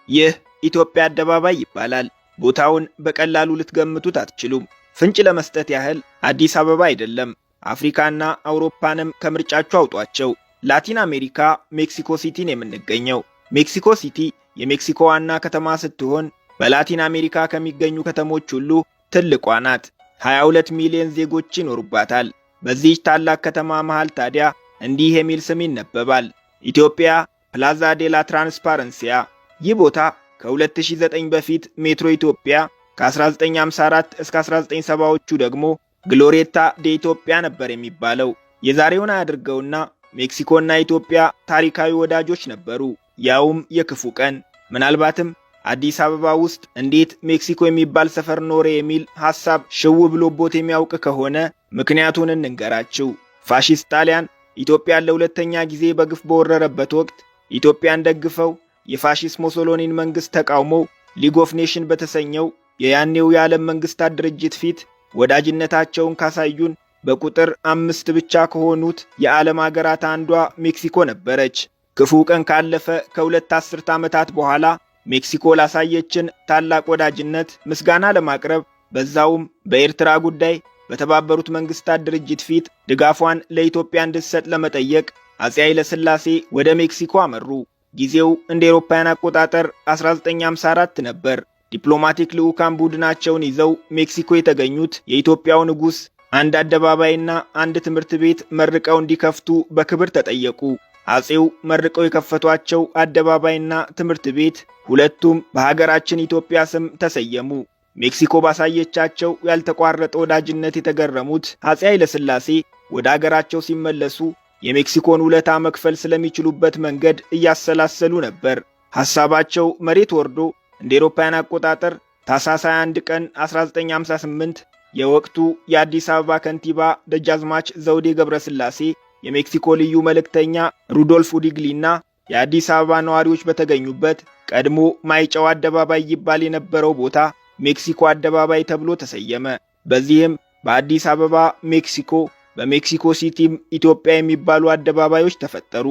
ይህ ኢትዮጵያ አደባባይ ይባላል። ቦታውን በቀላሉ ልትገምቱት አትችሉም። ፍንጭ ለመስጠት ያህል አዲስ አበባ አይደለም። አፍሪካና አውሮፓንም ከምርጫችሁ አውጧቸው። ላቲን አሜሪካ ሜክሲኮ ሲቲን የምንገኘው። ሜክሲኮ ሲቲ የሜክሲኮ ዋና ከተማ ስትሆን በላቲን አሜሪካ ከሚገኙ ከተሞች ሁሉ ትልቋ ናት። 22 ሚሊዮን ዜጎች ይኖሩባታል። በዚህች ታላቅ ከተማ መሃል ታዲያ እንዲህ የሚል ስም ይነበባል፦ ኢትዮጵያ ፕላዛ ዴ ላ ትራንስፓረንሲያ። ይህ ቦታ ከ2009 በፊት ሜትሮ ኢትዮጵያ፣ ከ1954 እስከ 1970ዎቹ ደግሞ ግሎሬታ ዴ ኢትዮጵያ ነበር የሚባለው። የዛሬውን አያድርገውና ሜክሲኮና ኢትዮጵያ ታሪካዊ ወዳጆች ነበሩ፣ ያውም የክፉ ቀን። ምናልባትም አዲስ አበባ ውስጥ እንዴት ሜክሲኮ የሚባል ሰፈር ኖረ የሚል ሐሳብ ሽው ብሎቦት የሚያውቅ ከሆነ ምክንያቱን እንንገራችሁ። ፋሺስት ጣሊያን ኢትዮጵያን ለሁለተኛ ጊዜ በግፍ በወረረበት ወቅት ኢትዮጵያን ደግፈው የፋሺስት ሞሶሎኒን መንግሥት ተቃውመው League of Nation በተሰኘው የያኔው የዓለም መንግሥታት ድርጅት ፊት ወዳጅነታቸውን ካሳዩን በቁጥር አምስት ብቻ ከሆኑት የዓለም አገራት አንዷ ሜክሲኮ ነበረች። ክፉ ቀን ካለፈ ከ2 አስርት ዓመታት በኋላ ሜክሲኮ ላሳየችን ታላቅ ወዳጅነት ምስጋና ለማቅረብ፣ በዛውም በኤርትራ ጉዳይ በተባበሩት መንግስታት ድርጅት ፊት ድጋፏን ለኢትዮጵያ እንድትሰጥ ለመጠየቅ አፄ ኃይለሥላሴ ወደ ሜክሲኮ አመሩ። ጊዜው እንደ አውሮፓውያን አቆጣጠር 1954 ነበር። ዲፕሎማቲክ ልዑካን ቡድናቸውን ይዘው ሜክሲኮ የተገኙት የኢትዮጵያው ንጉሥ አንድ አደባባይና አንድ ትምህርት ቤት መርቀው እንዲከፍቱ በክብር ተጠየቁ። አፄው መርቀው የከፈቷቸው አደባባይና ትምህርት ቤት ሁለቱም በሀገራችን ኢትዮጵያ ስም ተሰየሙ። ሜክሲኮ ባሳየቻቸው ያልተቋረጠ ወዳጅነት የተገረሙት አፄ ኃይለሥላሴ ወደ አገራቸው ሲመለሱ የሜክሲኮን ውለታ መክፈል ስለሚችሉበት መንገድ እያሰላሰሉ ነበር። ሐሳባቸው መሬት ወርዶ እንደ አውሮፓውያን አቆጣጠር ታኅሳስ 21 ቀን 1958 የወቅቱ የአዲስ አበባ ከንቲባ ደጃዝማች ዘውዴ ገብረስላሴ፣ የሜክሲኮ ልዩ መልእክተኛ ሩዶልፍ ኡዲግሊና የአዲስ አበባ ነዋሪዎች በተገኙበት ቀድሞ ማይጨው አደባባይ ይባል የነበረው ቦታ ሜክሲኮ አደባባይ ተብሎ ተሰየመ። በዚህም በአዲስ አበባ ሜክሲኮ፣ በሜክሲኮ ሲቲም ኢትዮጵያ የሚባሉ አደባባዮች ተፈጠሩ።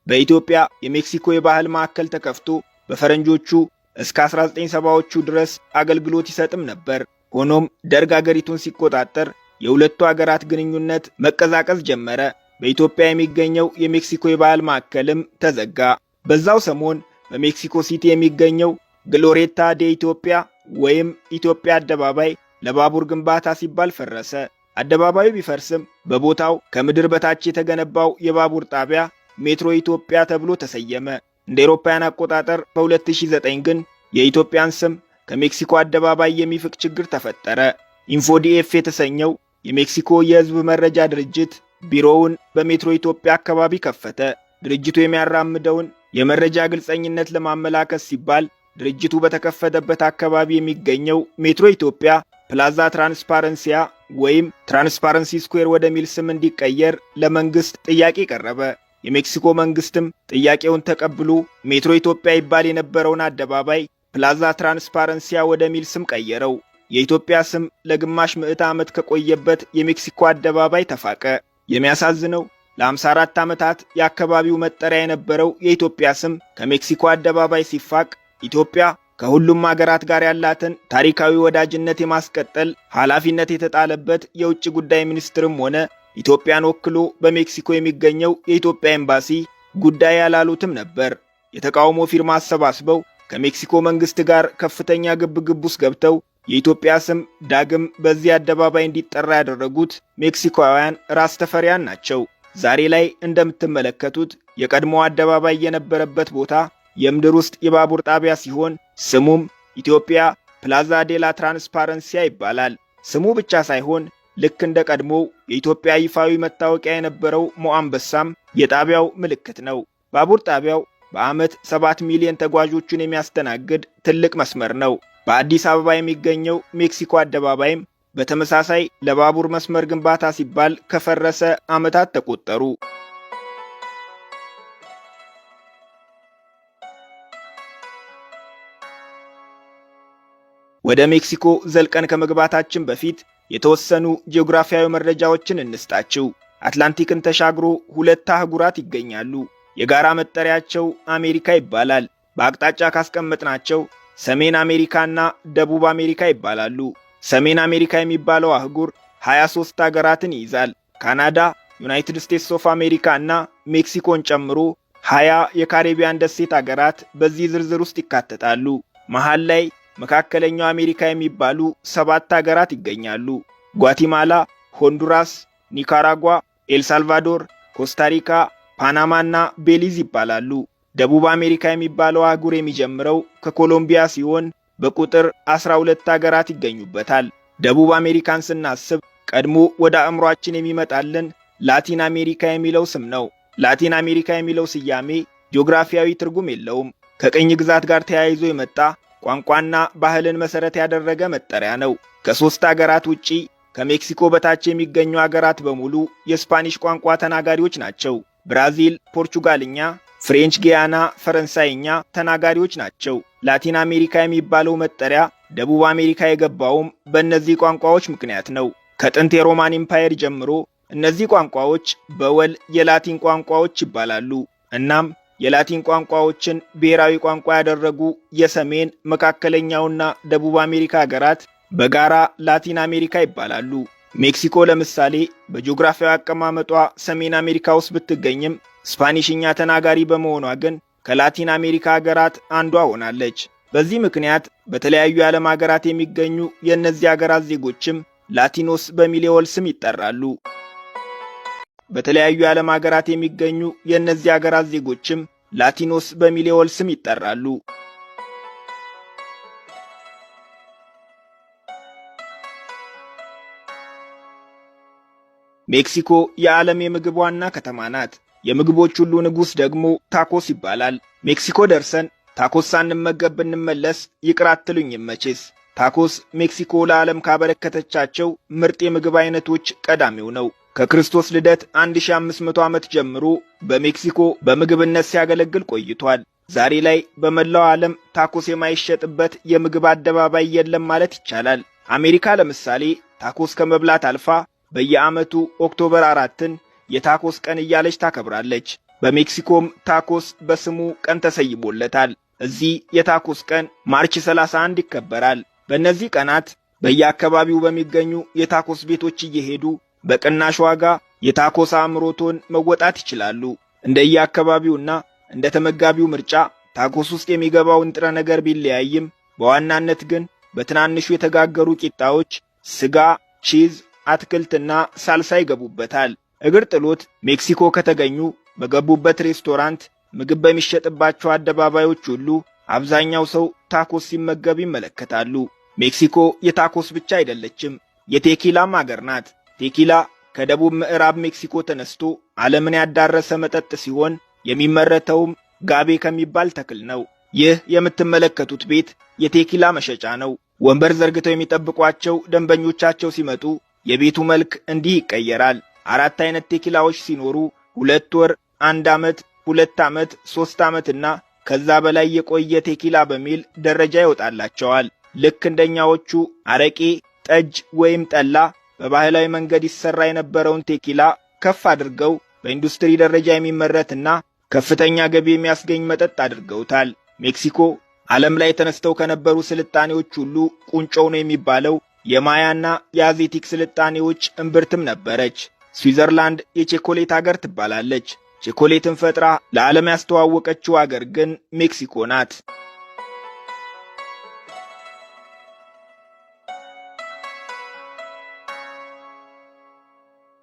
በኢትዮጵያ የሜክሲኮ የባህል ማዕከል ተከፍቶ በፈረንጆቹ እስከ 1970ዎቹ ድረስ አገልግሎት ይሰጥም ነበር። ሆኖም ደርግ አገሪቱን ሲቆጣጠር የሁለቱ አገራት ግንኙነት መቀዛቀዝ ጀመረ። በኢትዮጵያ የሚገኘው የሜክሲኮ የባህል ማዕከልም ተዘጋ። በዛው ሰሞን በሜክሲኮ ሲቲ የሚገኘው ግሎሬታ ዴ ኢትዮጵያ ወይም ኢትዮጵያ አደባባይ ለባቡር ግንባታ ሲባል ፈረሰ። አደባባዩ ቢፈርስም በቦታው ከምድር በታች የተገነባው የባቡር ጣቢያ ሜትሮ ኢትዮጵያ ተብሎ ተሰየመ። እንደ አውሮፓውያን አቆጣጠር በ2009 ግን የኢትዮጵያን ስም ከሜክሲኮ አደባባይ የሚፍቅ ችግር ተፈጠረ። ኢንፎዲኤፍ የተሰኘው የሜክሲኮ የሕዝብ መረጃ ድርጅት ቢሮውን በሜትሮ ኢትዮጵያ አካባቢ ከፈተ። ድርጅቱ የሚያራምደውን የመረጃ ግልጸኝነት ለማመላከት ሲባል ድርጅቱ በተከፈተበት አካባቢ የሚገኘው ሜትሮ ኢትዮጵያ ፕላዛ ትራንስፓረንሲያ ወይም Transparency Square ወደሚል ስም እንዲቀየር ለመንግስት ጥያቄ ቀረበ። የሜክሲኮ መንግስትም ጥያቄውን ተቀብሎ ሜትሮ ኢትዮጵያ ይባል የነበረውን አደባባይ ፕላዛ ትራንስፓረንሲያ ወደሚል ስም ቀየረው። የኢትዮጵያ ስም ለግማሽ ምዕተ ዓመት ከቆየበት የሜክሲኮ አደባባይ ተፋቀ። የሚያሳዝነው ለ54 ዓመታት የአካባቢው መጠሪያ የነበረው የኢትዮጵያ ስም ከሜክሲኮ አደባባይ ሲፋቅ ኢትዮጵያ ከሁሉም አገራት ጋር ያላትን ታሪካዊ ወዳጅነት የማስቀጠል ኃላፊነት የተጣለበት የውጭ ጉዳይ ሚኒስትርም ሆነ ኢትዮጵያን ወክሎ በሜክሲኮ የሚገኘው የኢትዮጵያ ኤምባሲ ጉዳይ ያላሉትም ነበር። የተቃውሞ ፊርማ አሰባስበው ከሜክሲኮ መንግስት ጋር ከፍተኛ ግብግብ ውስጥ ገብተው የኢትዮጵያ ስም ዳግም በዚህ አደባባይ እንዲጠራ ያደረጉት ሜክሲኮውያን ራስ ተፈሪያን ናቸው። ዛሬ ላይ እንደምትመለከቱት የቀድሞ አደባባይ የነበረበት ቦታ የምድር ውስጥ የባቡር ጣቢያ ሲሆን ስሙም ኢትዮጵያ ፕላዛ ዴላ ትራንስፓረንሲያ ይባላል። ስሙ ብቻ ሳይሆን ልክ እንደ ቀድሞው የኢትዮጵያ ይፋዊ መታወቂያ የነበረው ሞአ አንበሳም የጣቢያው ምልክት ነው። ባቡር ጣቢያው በዓመት 7 ሚሊዮን ተጓዦችን የሚያስተናግድ ትልቅ መስመር ነው። በአዲስ አበባ የሚገኘው ሜክሲኮ አደባባይም በተመሳሳይ ለባቡር መስመር ግንባታ ሲባል ከፈረሰ ዓመታት ተቆጠሩ። ወደ ሜክሲኮ ዘልቀን ከመግባታችን በፊት የተወሰኑ ጂኦግራፊያዊ መረጃዎችን እንስጣችሁ። አትላንቲክን ተሻግሮ ሁለት አህጉራት ይገኛሉ። የጋራ መጠሪያቸው አሜሪካ ይባላል። በአቅጣጫ ካስቀመጥናቸው ሰሜን አሜሪካና ደቡብ አሜሪካ ይባላሉ። ሰሜን አሜሪካ የሚባለው አህጉር 23 አገራትን ይይዛል። ካናዳ፣ ዩናይትድ ስቴትስ ኦፍ አሜሪካ እና ሜክሲኮን ጨምሮ 20 የካሪቢያን ደሴት አገራት በዚህ ዝርዝር ውስጥ ይካተታሉ። መሃል ላይ መካከለኛው አሜሪካ የሚባሉ 7 አገራት ይገኛሉ። ጓቲማላ፣ ሆንዱራስ፣ ኒካራጓ፣ ኤልሳልቫዶር፣ ኮስታሪካ፣ ፓናማና ቤሊዝ ይባላሉ። ደቡብ አሜሪካ የሚባለው አህጉር የሚጀምረው ከኮሎምቢያ ሲሆን በቁጥር 12 አገራት ይገኙበታል። ደቡብ አሜሪካን ስናስብ ቀድሞ ወደ አእምሯችን የሚመጣልን ላቲን አሜሪካ የሚለው ስም ነው። ላቲን አሜሪካ የሚለው ስያሜ ጂኦግራፊያዊ ትርጉም የለውም። ከቅኝ ግዛት ጋር ተያይዞ የመጣ ቋንቋና ባህልን መሰረት ያደረገ መጠሪያ ነው። ከሦስት አገራት ውጪ ከሜክሲኮ በታች የሚገኙ አገራት በሙሉ የስፓኒሽ ቋንቋ ተናጋሪዎች ናቸው። ብራዚል ፖርቹጋልኛ፣ ፍሬንች ጊያና ፈረንሳይኛ ተናጋሪዎች ናቸው። ላቲን አሜሪካ የሚባለው መጠሪያ ደቡብ አሜሪካ የገባውም በእነዚህ ቋንቋዎች ምክንያት ነው። ከጥንት የሮማን ኢምፓየር ጀምሮ እነዚህ ቋንቋዎች በወል የላቲን ቋንቋዎች ይባላሉ። እናም የላቲን ቋንቋዎችን ብሔራዊ ቋንቋ ያደረጉ የሰሜን፣ መካከለኛውና ደቡብ አሜሪካ ሀገራት በጋራ ላቲን አሜሪካ ይባላሉ። ሜክሲኮ ለምሳሌ በጂኦግራፊያዊ አቀማመጧ ሰሜን አሜሪካ ውስጥ ብትገኝም ስፓኒሽኛ ተናጋሪ በመሆኗ ግን ከላቲን አሜሪካ ሀገራት አንዷ ሆናለች። በዚህ ምክንያት በተለያዩ የዓለም ሀገራት የሚገኙ የእነዚህ ሀገራት ዜጎችም ላቲኖስ በሚል የወል ስም ይጠራሉ። በተለያዩ የዓለም ሀገራት የሚገኙ የእነዚህ ሀገራት ዜጎችም ላቲኖስ በሚል የወል ስም ይጠራሉ። ሜክሲኮ የዓለም የምግብ ዋና ከተማ ናት። የምግቦች ሁሉ ንጉሥ ደግሞ ታኮስ ይባላል። ሜክሲኮ ደርሰን ታኮስ ሳንመገብ ብንመለስ ይቅር አትሉኝም መቼስ። ታኮስ ሜክሲኮ ለዓለም ካበረከተቻቸው ምርጥ የምግብ አይነቶች ቀዳሚው ነው። ከክርስቶስ ልደት 1500 ዓመት ጀምሮ በሜክሲኮ በምግብነት ሲያገለግል ቆይቷል። ዛሬ ላይ በመላው ዓለም ታኮስ የማይሸጥበት የምግብ አደባባይ የለም ማለት ይቻላል። አሜሪካ ለምሳሌ ታኮስ ከመብላት አልፋ በየዓመቱ October 4ን የታኮስ ቀን እያለች ታከብራለች። በሜክሲኮም ታኮስ በስሙ ቀን ተሰይሞለታል። እዚህ የታኮስ ቀን March 31 ይከበራል። በእነዚህ ቀናት በየአካባቢው በሚገኙ የታኮስ ቤቶች እየሄዱ በቅናሽ ዋጋ የታኮስ አምሮቶን መወጣት ይችላሉ። እንደየአካባቢውና እንደ ተመጋቢው ምርጫ ታኮስ ውስጥ የሚገባው ንጥረ ነገር ቢለያይም በዋናነት ግን በትናንሹ የተጋገሩ ቂጣዎች፣ ስጋ፣ ቺዝ፣ አትክልትና ሳልሳ ይገቡበታል። እግር ጥሎት ሜክሲኮ ከተገኙ በገቡበት ሬስቶራንት፣ ምግብ በሚሸጥባቸው አደባባዮች ሁሉ አብዛኛው ሰው ታኮስ ሲመገብ ይመለከታሉ። ሜክሲኮ የታኮስ ብቻ አይደለችም፣ የቴኪላም አገር ናት። ቴኪላ ከደቡብ ምዕራብ ሜክሲኮ ተነስቶ ዓለምን ያዳረሰ መጠጥ ሲሆን የሚመረተውም ጋቤ ከሚባል ተክል ነው። ይህ የምትመለከቱት ቤት የቴኪላ መሸጫ ነው። ወንበር ዘርግተው የሚጠብቋቸው ደንበኞቻቸው ሲመጡ የቤቱ መልክ እንዲህ ይቀየራል። 4 አይነት ቴኪላዎች ሲኖሩ 2 ወር፣ 1 ዓመት፣ 2 ዓመት፣ 3 ዓመትና ከዛ በላይ የቆየ ቴኪላ በሚል ደረጃ ይወጣላቸዋል። ልክ እንደኛዎቹ አረቄ፣ ጠጅ ወይም ጠላ በባህላዊ መንገድ ይሰራ የነበረውን ቴኪላ ከፍ አድርገው በኢንዱስትሪ ደረጃ የሚመረትና ከፍተኛ ገቢ የሚያስገኝ መጠጥ አድርገውታል። ሜክሲኮ ዓለም ላይ ተነስተው ከነበሩ ስልጣኔዎች ሁሉ ቁንጮው ነው የሚባለው የማያና የአዜቲክ ስልጣኔዎች እምብርትም ነበረች። ስዊዘርላንድ የቼኮሌት አገር ትባላለች። ቼኮሌትን ፈጥራ ለዓለም ያስተዋወቀችው አገር ግን ሜክሲኮ ናት።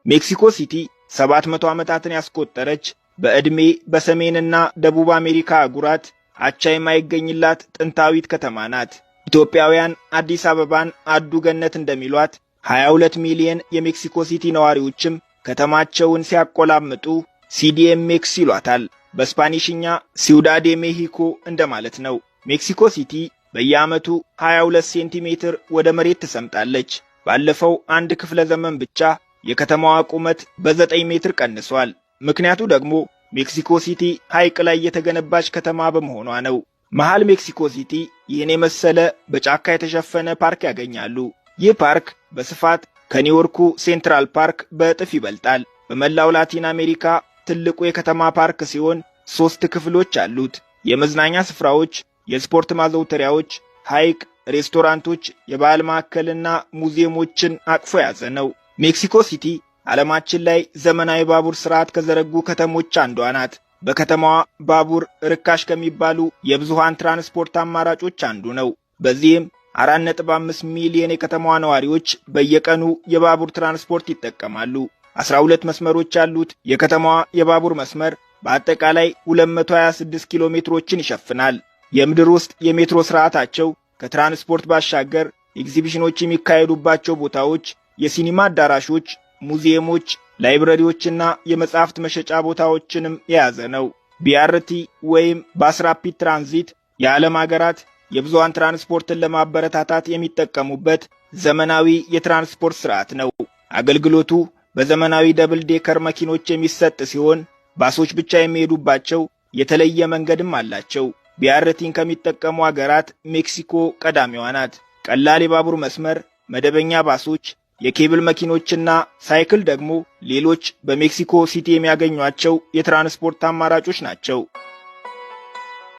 ሜክሲኮ ሲቲ 700 ዓመታትን ያስቆጠረች በዕድሜ በሰሜንና ደቡብ አሜሪካ አህጉራት አቻ የማይገኝላት ጥንታዊት ከተማ ናት። ኢትዮጵያውያን አዲስ አበባን አዱ ገነት እንደሚሏት 22 ሚሊዮን የሜክሲኮ ሲቲ ነዋሪዎችም ከተማቸውን ሲያቆላምጡ ሲዲኤምኤክስ ይሏታል። በስፓኒሽኛ ሲውዳዴ ሜሂኮ እንደማለት ነው። ሜክሲኮ ሲቲ በየዓመቱ 22 ሴንቲሜትር ወደ መሬት ትሰምጣለች። ባለፈው አንድ ክፍለ ዘመን ብቻ የከተማዋ ቁመት በ9 ሜትር ቀንሷል። ምክንያቱ ደግሞ ሜክሲኮ ሲቲ ሐይቅ ላይ የተገነባች ከተማ በመሆኗ ነው። መሃል ሜክሲኮ ሲቲ ይህን የመሰለ በጫካ የተሸፈነ ፓርክ ያገኛሉ። ይህ ፓርክ በስፋት ከኒውዮርኩ ሴንትራል ፓርክ በእጥፍ ይበልጣል። በመላው ላቲን አሜሪካ ትልቁ የከተማ ፓርክ ሲሆን 3 ክፍሎች አሉት። የመዝናኛ ስፍራዎች፣ የስፖርት ማዘውተሪያዎች፣ ሐይቅ፣ ሬስቶራንቶች፣ የባህል ማዕከልና ሙዚየሞችን አቅፎ የያዘ ነው። ሜክሲኮ ሲቲ ዓለማችን ላይ ዘመናዊ ባቡር ስርዓት ከዘረጉ ከተሞች አንዷ ናት። በከተማዋ ባቡር ርካሽ ከሚባሉ የብዙሃን ትራንስፖርት አማራጮች አንዱ ነው። በዚህም 4.5 ሚሊዮን የከተማዋ ነዋሪዎች በየቀኑ የባቡር ትራንስፖርት ይጠቀማሉ። 12 መስመሮች ያሉት የከተማዋ የባቡር መስመር በአጠቃላይ 226 ኪሎ ሜትሮችን ይሸፍናል። የምድር ውስጥ የሜትሮ ስርዓታቸው ከትራንስፖርት ባሻገር ኤግዚቢሽኖች የሚካሄዱባቸው ቦታዎች፣ የሲኒማ አዳራሾች፣ ሙዚየሞች፣ library ዎችና የመጻሕፍት መሸጫ ቦታዎችንም የያዘ ነው። BRT ወይም Bus Rapid Transit የዓለም አገራት የብዙሃን ትራንስፖርትን ለማበረታታት የሚጠቀሙበት ዘመናዊ የትራንስፖርት ስርዓት ነው። አገልግሎቱ በዘመናዊ double decker መኪኖች የሚሰጥ ሲሆን ባሶች ብቻ የሚሄዱባቸው የተለየ መንገድም አላቸው። BRT ን ከሚጠቀሙ አገራት ሜክሲኮ ቀዳሚዋ ናት። ቀላል የባቡር መስመር፣ መደበኛ ባሶች፣ የኬብል መኪኖችና ሳይክል ደግሞ ሌሎች በሜክሲኮ ሲቲ የሚያገኟቸው የትራንስፖርት አማራጮች ናቸው።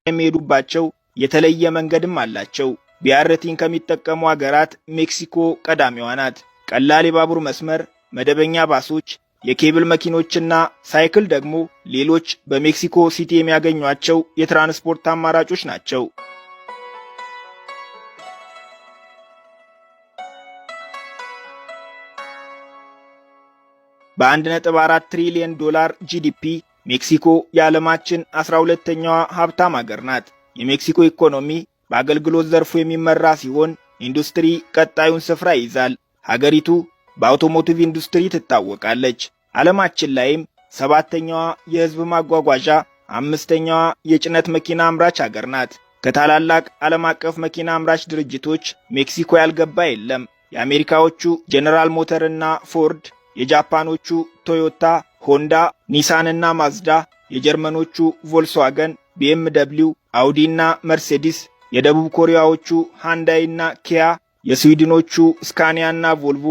የሚሄዱባቸው የተለየ መንገድም አላቸው። BRT ን ከሚጠቀሙ አገራት ሜክሲኮ ቀዳሚዋ ናት። ቀላል የባቡር መስመር፣ መደበኛ ባሶች፣ የኬብል መኪኖችና ሳይክል ደግሞ ሌሎች በሜክሲኮ ሲቲ የሚያገኟቸው የትራንስፖርት አማራጮች ናቸው። በ1.4 ትሪሊዮን ዶላር GDP ሜክሲኮ የዓለማችን 12ኛዋ ሀብታም አገር ናት። የሜክሲኮ ኢኮኖሚ በአገልግሎት ዘርፉ የሚመራ ሲሆን ኢንዱስትሪ ቀጣዩን ስፍራ ይይዛል። ሀገሪቱ በ automotive ኢንዱስትሪ ትታወቃለች። ዓለማችን ላይም 7ኛዋ የሕዝብ ማጓጓዣ፣ 5ኛዋ የጭነት መኪና አምራች አገር ናት። ከታላላቅ ዓለም አቀፍ መኪና አምራች ድርጅቶች ሜክሲኮ ያልገባ የለም። የአሜሪካዎቹ ጄኔራል ሞተር እና ፎርድ፣ የጃፓኖቹ ቶዮታ፣ ሆንዳ፣ ኒሳን እና ማዝዳ፣ የጀርመኖቹ ቮልስዋገን፣ ቢኤምደብሊው፣ አውዲ እና መርሴዲስ፣ የደቡብ ኮሪያዎቹ ሃንዳይ እና ኪያ፣ የስዊድኖቹ ስካኒያ እና ቮልቮ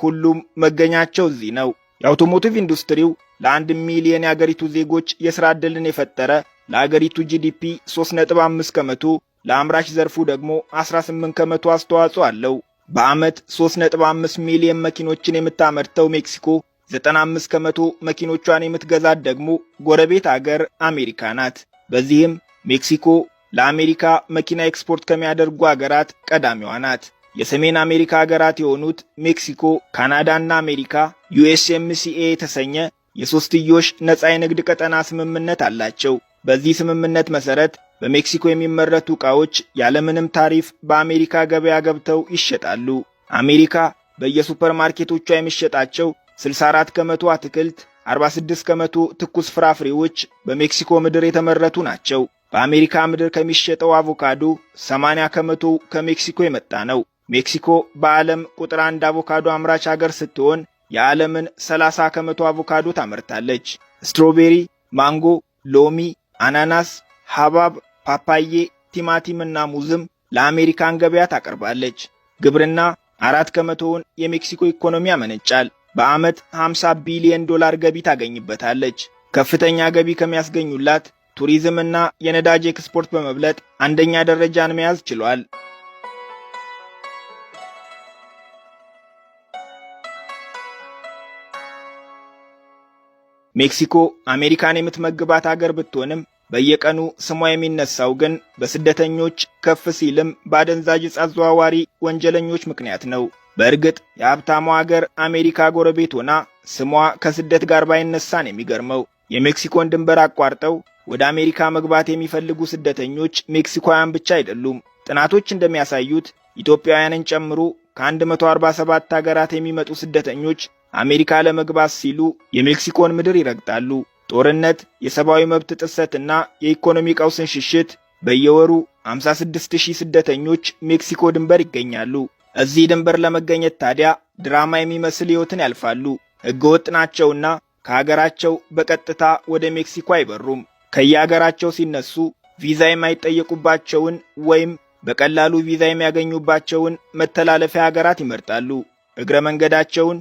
ሁሉም መገኛቸው እዚህ ነው። የ automotive ኢንዱስትሪው ለ1 ሚሊየን የአገሪቱ ዜጎች የሥራ ዕድልን የፈጠረ፣ ለአገሪቱ GDP 3.5%፣ ለአምራች ዘርፉ ደግሞ 18% አስተዋጽኦ አለው። በዓመት 3.5 ሚሊየን መኪኖችን የምታመርተው ሜክሲኮ 95% መኪኖቿን የምትገዛት ደግሞ ጎረቤት አገር አሜሪካ ናት። በዚህም ሜክሲኮ ለአሜሪካ መኪና ኤክስፖርት ከሚያደርጉ አገራት ቀዳሚዋ ናት። የሰሜን አሜሪካ ሀገራት የሆኑት ሜክሲኮ፣ ካናዳና አሜሪካ USMCA የተሰኘ የሶስትዮሽ ነፃ የንግድ ቀጠና ስምምነት አላቸው። በዚህ ስምምነት መሰረት በሜክሲኮ የሚመረቱ ዕቃዎች ያለምንም ታሪፍ በአሜሪካ ገበያ ገብተው ይሸጣሉ። አሜሪካ በየሱፐርማርኬቶቿ የሚሸጣቸው 64% አትክልት፣ 46% ትኩስ ፍራፍሬዎች በሜክሲኮ ምድር የተመረቱ ናቸው። በአሜሪካ ምድር ከሚሸጠው አቮካዶ 80% ከሜክሲኮ የመጣ ነው። ሜክሲኮ በዓለም ቁጥር 1 አቮካዶ አምራች ሀገር ስትሆን የዓለምን 30% አቮካዶ ታመርታለች። Strawberry፣ ማንጎ፣ ሎሚ፣ አናናስ፣ ሐብሐብ፣ ፓፓዬ፣ ቲማቲምና ሙዝም ለአሜሪካን ገበያ ታቀርባለች። ግብርና 4%ውን የሜክሲኮ ኢኮኖሚ ያመነጫል። በዓመት 50 ቢሊዮን ዶላር ገቢ ታገኝበታለች። ከፍተኛ ገቢ ከሚያስገኙላት ቱሪዝምና የነዳጅ ኤክስፖርት በመብለጥ አንደኛ ደረጃን መያዝ ችሏል። ሜክሲኮ አሜሪካን የምትመግባት አገር ብትሆንም በየቀኑ ስሟ የሚነሳው ግን በስደተኞች ከፍ ሲልም በአደንዛዥ ዕፅ አዘዋዋሪ ወንጀለኞች ምክንያት ነው። በእርግጥ የሀብታሟ አገር አሜሪካ ጎረቤት ሆና ስሟ ከስደት ጋር ባይነሳን የሚገርመው። የሜክሲኮን ድንበር አቋርጠው ወደ አሜሪካ መግባት የሚፈልጉ ስደተኞች ሜክሲኮውያን ብቻ አይደሉም። ጥናቶች እንደሚያሳዩት ኢትዮጵያውያንን ጨምሮ ከ147 ሀገራት የሚመጡ ስደተኞች አሜሪካ ለመግባት ሲሉ የሜክሲኮን ምድር ይረግጣሉ። ጦርነት፣ የሰብአዊ መብት ጥሰትና የኢኮኖሚ ቀውስን ሽሽት በየወሩ 56,000 ስደተኞች ሜክሲኮ ድንበር ይገኛሉ። እዚህ ድንበር ለመገኘት ታዲያ ድራማ የሚመስል ሕይወትን ያልፋሉ። ሕገወጥ ናቸውና ከሀገራቸው በቀጥታ ወደ ሜክሲኮ አይበሩም። ከየሀገራቸው ሲነሱ ቪዛ የማይጠየቁባቸውን ወይም በቀላሉ ቪዛ የሚያገኙባቸውን መተላለፊያ ሀገራት ይመርጣሉ። እግረ መንገዳቸውን